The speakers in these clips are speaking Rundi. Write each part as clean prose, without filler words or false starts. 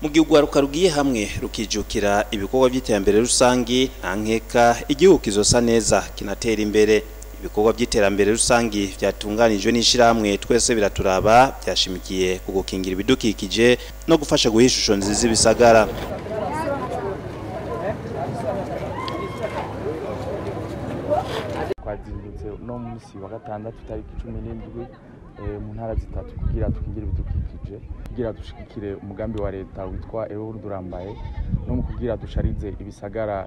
Mu gihe urwaruka rugiye hamwe rukijukira ibikorwa by'iterambere rusangi, nta nkeka igihugu kizosa neza kinatera imbere. Ibikorwa by'iterambere rusangi byatunganijwe n'ishirahamwe Twese Biraturaba byashimikiye ku gukingira ibidukikije no gufasha guha ishusho nziza ibisagara. Twazindutse uno munsi wa gatandatu tariki 17 mu ntara zitatu kugira tukingire ibidukikije, kugira dushigikire umugambi wa leta witwa Ewe Burundi Urambaye, no mu kugira dusharize ibisagara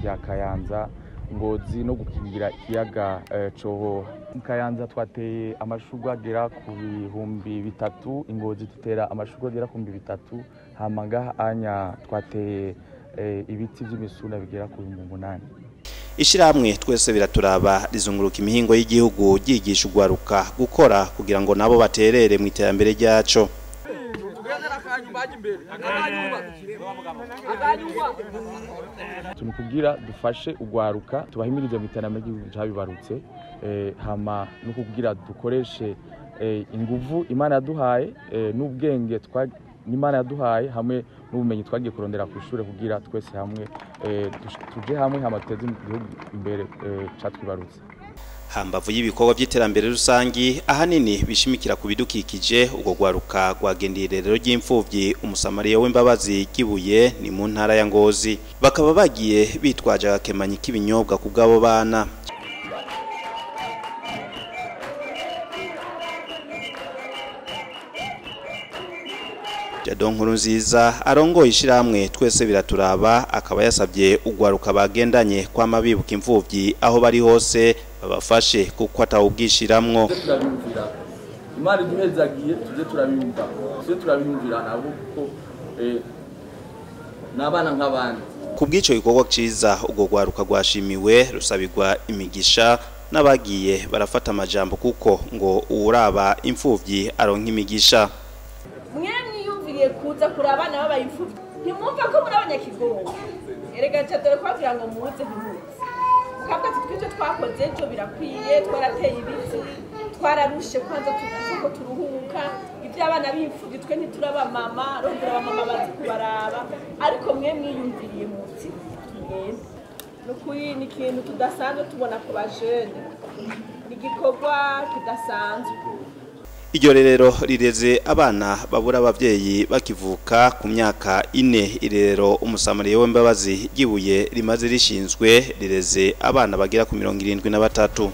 vya Kayanza, Ngozi no gukingira ikiyaga Cohoha. Mu Kayanza twateye amashurwe agera ku 3000, Ingozi dutera amashurwe agera ku 3000, hama ngaha anya twateye ibiti vy'imisuna bigera ku 8000. Ishirahamwe Twese Biraturaba rizunguruka imihingo y'igihugu ryigisha urwaruka gukora kugira ngo nabo baterere mu iterambere ryaco. Kugira dufashe urwaruka tubahimirize mu iterambere ry'igihugu cabibarutse, hama no kugira dukoreshe inguvu Imana yaduhaye, n'ubwenge Imana yaduhaye hamwe n'ubumenyi twagiye kurondera ku ishure kugira twese hamwe tuje hamwe hama duteze igihugu imbere catwibarutse. Hambavu y'ibikorwa by'iterambere rusangi ahanini bishimikira ku bidukikije, ubwo rwaruka rwagendeye irerero ry'imfuvyi Umusamariya w'Imbabazi Kibuye ni mu ntara ya Ngozi, bakaba bagiye bitwaje agakemanyi k'ibinyobwa ku bw'abo bana. Jado Nkurunziza arongoye ishirahamwe Twese Biraturaba akaba yasabye urwaruka bagendanye kwama bibuka imfuvyi aho bari hose babafashe kuko atawubwishiramwo. Imana iduhezagiye tuje turabiyumva, tuje turabiyumvira nabo kuko nabana nk'abandi. Kubw'ico gikorwa ciza ubwo rwaruka rwashimiwe rusabirwa imigisha n'abagiye barafata amajambo kuko ngo uwuraba imfuvyi aronka imigisha. Kuza kurabana babaye imfuvyi ntimwumva ko muri abanyakigongo, erega dore kubabwira ngo muze ntimuze, mukavuga ati tw'ivyo twakoze ejo birakwiye, twarateye ibiti, twararushe kwanza tuko turuhuka, ivy'abana b'imfuvyi twe ntituraba mama, rondera abamama bazi kubaraba, ariko mwe mwiyumviriye muti tugende. Nukuri ni ikintu tudasanzwe tubona ku bajene, ni igikorwa kidasanzwe. Iryo rerero rireze abana babura abavyeyi bakivuka ku myaka 4. Irerero Umusamariya w'Imbabazi Gibuye rimaze rishinzwe rireze abana bagera ku 73.